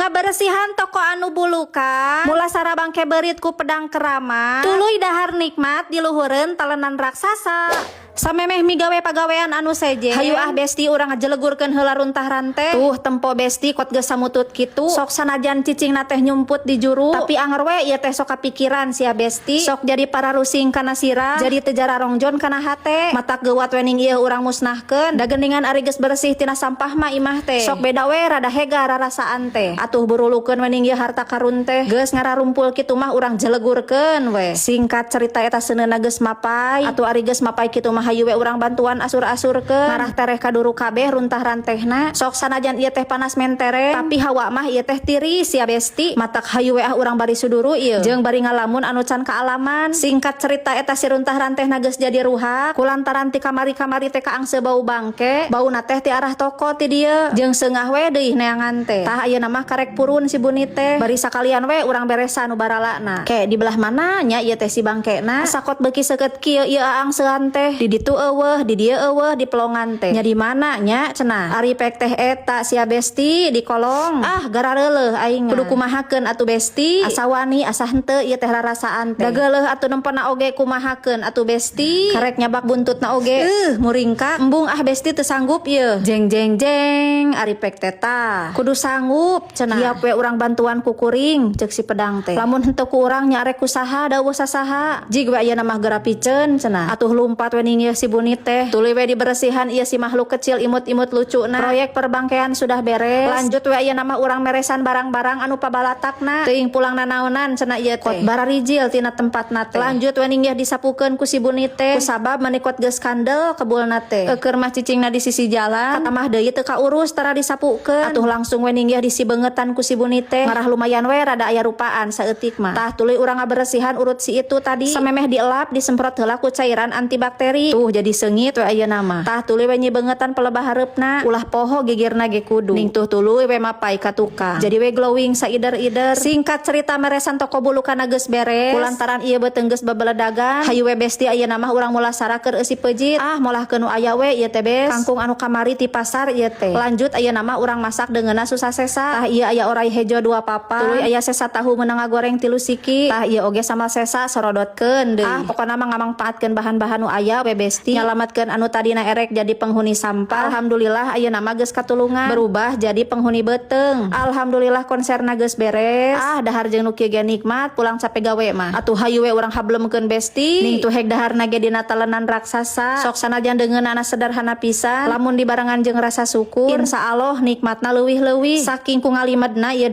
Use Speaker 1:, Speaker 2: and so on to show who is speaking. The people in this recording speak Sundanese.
Speaker 1: Ngaberesihan toko anu bulukan, mulasara bangke beurit ku pedang keramat, tuluy dahar nikmat di luhureun talenan raksasa. Samemeh migawe pagawean anu sejen, hayu ah, besti, urang ngajelegurkeun heula runtah ranteh. Tuh, tempo, besti, kot geus samutut kitu. Sok sanajan cicingna teh nyumput di juru, tapi anger we ieu teh sok kapikiran sia, besti. Sok jadi pararusing kana sirah, jadi teu jararongjon kana hate. Matak geuwat wening ieu urang musnahkeun. Da geuningan ari geus bersih tina sampah mah imah teh sok beda we, rada hega rarasaan teh. Atuh burulukeun wening ieu harta karun teh. Geus ngararumpul kitu mah urang jelegurkeun we. Singkat cerita, eta seuneuna geus mapay. Atuh ari geus mapay kitu mah hayu we urang bantuan asur-asurkeun. Ngarah tereh kaduru kabeh runtah rantehna. Sok sanajan ieu teh panas mentereng, tapi hawa mah ieu teh tiris ya, besti. Matak hayu we ah, urang bari suduru ieu jeung bari ngalamun anu can kaalaman. Singkat cerita, eta si runtah rantehna geus jadi ruhak kulantaran ti kamari-kamari teh kaangse bau bangke. Bauna teh ti arah toko ti dieu, jeung seungah we deui neangan teh. Tah, ayeuna mah karek purun si bunit teh. Bari sakalian we urang beresan nu baralana. Ke di belah mana nya ieu teh si bangkena? Sakot beuki seukeut kieu ieu aangsean teh. Di ditu euweuh, di dieu euweuh, di pelongan teh. Nya di mana nya cenah? Ari pek teh eta sia, besti, di kolong. Ah, garareuleuh aing. Kudu kumahakeun atuh, besti? Asa wani asa henteu ieu teh rarasaan teh. Da geuleuh atuh nempona oge, kumahakeun atuh, besti? Karek nyabak buntutna oge. Muringkak. Embung ah, besti, teu sanggup ieu. Jeng jeng jeng, ari pek teh tah. Kudu sanggup cenah. Hiap we urang bantuan ku kuring, ceuk si pedang teh. Lamun henteu ku urang nya arek ku saha, da euweuh sasaha. Jig we ayeuna mah geura piceun cenah. Atuh lumpat we ning ieu si bunit teh. Tuluy we diberesihan ieu si makhluk kecil imut-imut lucuna. Proyek perbangkean sudah beres. Lanjut we ayeuna mah urang meresan barang-barang anu pabalatakna. Teuing pulang nanaonan cenah ieu teh. Kot bararijil tina tempatna teh. Lanjut we ning ieu disapukeun ku si bunit teh. Kusabab meuni kot geus kandel kebulna teh. Eueur mah cicingna di sisi jalan. Katamah deui teu kaurus, tara disapukeun. Atuh langsung we ning ieu disibeungetan ku si bunit teh. Ngarah lumayan we rada aya rupaan saeutik mah. Tah, tuluy urang ngaberesihan urut si itu tadi. Samemeh dielap, disemprot heula ku cairan antibakteri. Tuh, jadi seungit we ayeuna mah. Tah, tuluy we nyibeungetan pelebah hareupna. Ulah poho gigirna ge kudu. Ning tuh tuluy we mapay ka tukang. Jadi we glowing saider-ider. Singkat cerita, meresan toko bulukana geus beres. Kulantaran ieu beuteung geus babeledagan, hayu we, besti, ayeuna mah urang mulasara keur eusi peujit. Ah, molahkeun nu aya we ieu teh, bes. Kangkung anu kamari ti pasar ieu teh. Lanjut ayeuna mah urang masak deungeunna susah sesa. Tah, ieu aya orai hejo dua papa. Tuluy aya sesa tahu meunang ngagoreng tilu siki. Tah, ieu oge sambal sesa sorodotkeun deui. Ah, pokona mah ngamangpaatkeun bahan-bahan nu aya we, besti. Nyalametkeun anu tadina erek jadi penghuni sampah. Alhamdulillah ayeuna mah geus katulungan berubah jadi penghuni beuteung. Alhamdulillah konserna geus beres. Ah, dahar jeung nu kieu ge nikmat pulang capek gawe mah. Atuh hayu we urang hablemkeun, besti. Ning tuh hek daharna ge dina talenan raksasa. Sok sanajan deungeunana sederhana pisan, lamun dibarengan jeung rasa syukur, insya Allah nikmatna leuwih-leuwih. Saking ku ngalimedna ieu.